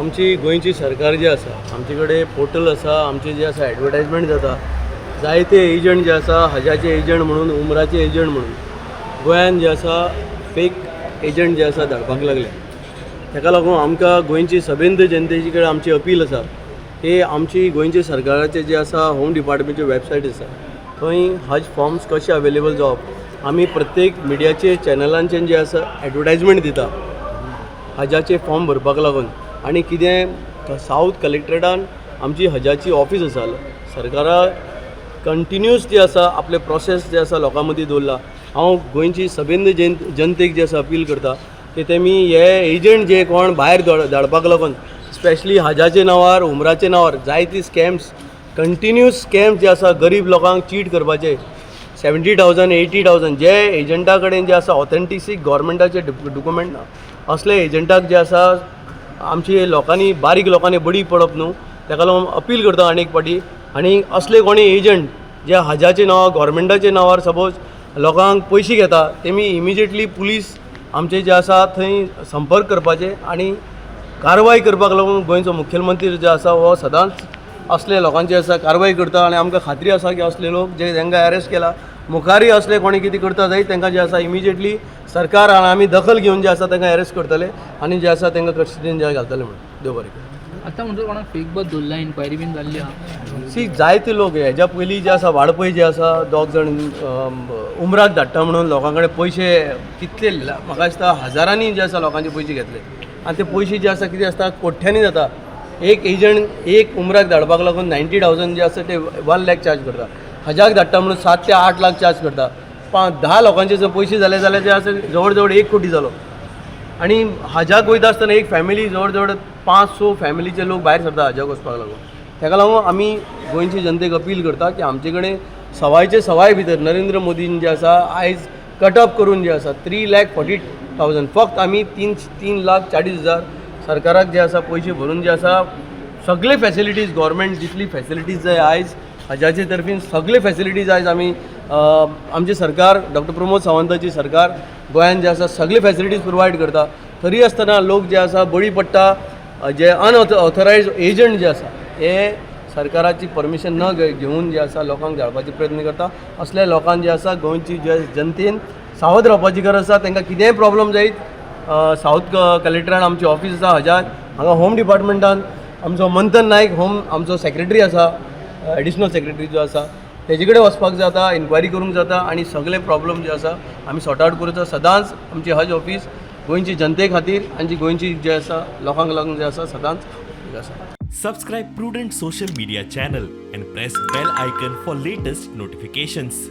आमची गोंयची सरकार जी आसा, आमचे कडेन पोर्टल आसा, आमचे जे आसा एडवर्टायजमेंट जाता. जायते एजंट जे आसा, हजाचे एजंट म्हणून, उमराचे एजंट म्हणून गोंयान जे आसा फेक एजंट जे आसा धाडपाक लागले. ताका लागून आमकां गोंयची सबंद जनतेची कडेन आमची अपील आसा की आमची गोंयची सरकाराचे जे आसा होम डिपार्टमेंटची वेबसायट आसा, थंय हज फॉर्म्स कशे अवेलेबल जावप. आमी प्रत्येक मिडियाचे चॅनलांचेर जे आसा एडवर्टायजमेंट दिता हजाचे फॉर्म भरपाक लागून. आनी कितें, सावथ कलेक्ट्रेटान आमची हजाची ऑफीस आसा. सरकारा कंटिन्यूस जे आसा आपले प्रोसेस जे आसा लोकां मदीं दवरला. हांव गोंयची सबंद जनतेक जे आसा अपील करता की तेमी हे एजंट जे कोण भायर धाडपाक लागून, स्पेशली हजाचे नांवार, उमराचे नांवार जायती स्कॅम्स, कंटिन्यूस स्कॅम्स जे आसा गरीब लोकांक चीट करपाचे, 70,000, 80,000, जे एजंटा कडेन जे आसा ऑथेंटिसीक गोवोरमेंटाचे डॉक्युमेंट ना, असले एजंटाक जे आसा आमचे लोकांनी, बारीक लोकांनी बडी पडप न्हू. ताका लागून अपील करता आनी एक फावटी. आनी असले कोणी एजंट जे हजाचे नांवार, गोवोरमेंटाच्या नांवार सपोज लोकांक पयशे घेता, तेमी इमिजिएटली पुलीस आमचे जे आसा थंय संपर्क करपाचे आनी कारवाय करपाक लागून गोंयचो मुखेलमंत्री जे आसा हो सदांच असले लोकांचे आसा कारवाय करता. आनी आमकां खात्री आसा की असले लोक जे तांकां अरेस्ट केला, मुखारय असले कोणी कितें करता जायत, तांकां जे आसा इमिजिएटली सरकार आनी आमी दखल घेवन जे आसा तांकां अरेस्ट करतले आनी जे आसा तांकां कस्टडीन जे घालतले म्हणून. देव बरें करूं. आतां म्हणटा कोणाक फेक बस दवरला, इन्क्वायरी बीन जाल्ली आहा? सी, जायते लोक हेज्या पयलीं जे आसा वाळपय जे आसा दोग जाण उमराक धाडटा म्हणून लोकां कडेन पयशे कितले, म्हाका दिसता हजारांनी जे आसा लोकांचे पयशे घेतले. आनी ते पयशे जे आसा कितें आसता, कोट्यांनी जाता. एक एजंट एक उमराक धाडपाक लागून 90,000 जे आसा ते 1 लॅक चार्ज करता. हजाक धाडटा म्हणून 7 ते 8 लाख चार्ज करता. 5-10 लोकांचे जर पयशे जाले जाल्यार जे आसा जवळ जवळ 1 कोटी जालो. आनी हजाक वयता आसतना एक फॅमिली, जवळ जवळ पांच स फॅमिलीचे लोक भायर सरता हजाक वचपाक लागून. ताका लागून आमी गोंयचे जनतेक अपील करता की आमचे कडेन सवायचे सवाय भितर नरेंद्र मोदीन जे आसा आयज कट ऑफ करून जे आसा 3,40,000, फक्त आमी 3,40,000 सरकाराक जे आसा पयशे भरून जे आसा सगळे फॅसिलिटीज, गव्हर्मेंट जितली फॅसिलिटीज जाय आयज हजाचे तर्फीन सगळे फॅसिलिटीज आयज आमी आमचे सरकार, डॉक्टर प्रमोद सावंताची सरकार गोंयान जे आसा सगळे फॅसिलिटीज प्रोवायड करता. तरी आसतना लोक जे आसा बळी पडटा. जे अनऑथरायज एजंट जे आसा हे सरकाराची परमिशन न घेवन जे आसा लोकांक धाडपाचे प्रयत्न करता. असल्या लोकांक जे आसा गोंयची जे जनतेन सावध रावपाची गरज आसा. तांकां कितेंय प्रॉब्लम जायत, सावथ कलेक्टरान आमची ऑफीस आसा हजात. हांगा होम डिपार्टमेंटान आमचो मंथन नायक होम आमचो सेक्रेटरी आसा, एडिशनल सेक्रेटरी जो आसा, तेजे कडेन वचपाक जाता, इन्क्वायरी करूंक जाता आनी सगळे प्रॉब्लम जे आसा आमी सॉर्ट आवट करूचो. सदांच आमची हज ऑफीस गोंयची जनते खातीर आनी गोंयची जे आसा लोकांक लागून जे आसा सदांच आसा. Subscribe Prudent Social Media channel and press bell icon for latest notifications.